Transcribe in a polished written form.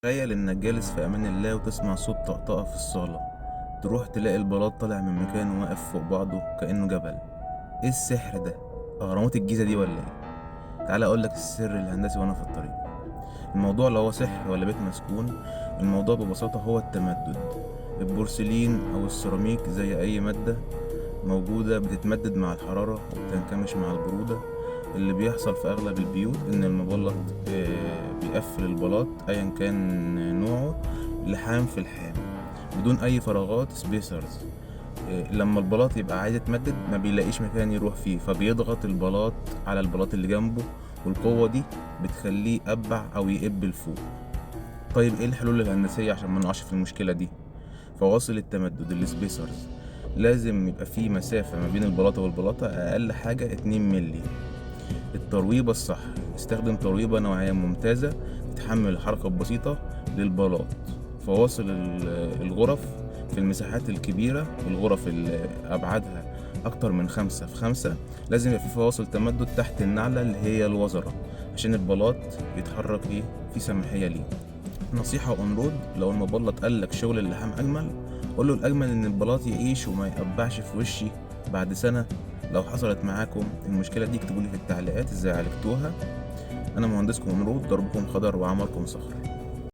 تخيل إنك جالس في أمان الله وتسمع صوت طقطقة في الصالة، تروح تلاقي البلاط طالع من مكانه واقف فوق بعضه كأنه جبل. إيه السحر ده؟ أهرامات الجيزة دي ولا إيه؟ تعالى أقولك السر الهندسي وأنا في الطريق. الموضوع لا هو سحر ولا بيت مسكون، الموضوع ببساطة هو التمدد. البورسلين أو السيراميك زي أي مادة موجودة بتتمدد مع الحرارة وبتنكمش مع البرودة. اللي بيحصل في أغلب البيوت إن المبلط بيقفل البلاط أيا كان نوعه لحام في لحام بدون أي فراغات spacers. لما البلاط يبقى عايز يتمدد ما بيلاقيش مكان يروح فيه، فبيضغط البلاط على البلاط اللي جنبه، والقوة دي بتخليه يقبع أو يقب لفوق. طيب إيه الحلول الهندسية عشان ما نقعش في المشكلة دي؟ فواصل التمدد ال spacers لازم يبقى فيه مسافة ما بين البلاطة والبلاطة أقل حاجة 2 ملي. الترويبة الصح، استخدم ترويبة نوعية ممتازة تتحمل الحركة البسيطة للبلاط. فواصل الغرف في المساحات الكبيرة، الغرف اللي أبعادها أكتر من 5 في 5 لازم يبقى في فواصل تمدد تحت النعلة اللي هي الوزرة عشان البلاط يتحرك في سماحية ليه. نصيحة on road، لو المبلط قالك شغل اللحام أجمل، قوله الأجمل إن البلاط يعيش وما يقبعش في وشي بعد سنة. لو حصلت معاكم المشكلة دي اكتبولي في التعليقات ازاي عالجتوها. أنا مهندسكم on road، ضربكم خضر وعمركم صخر.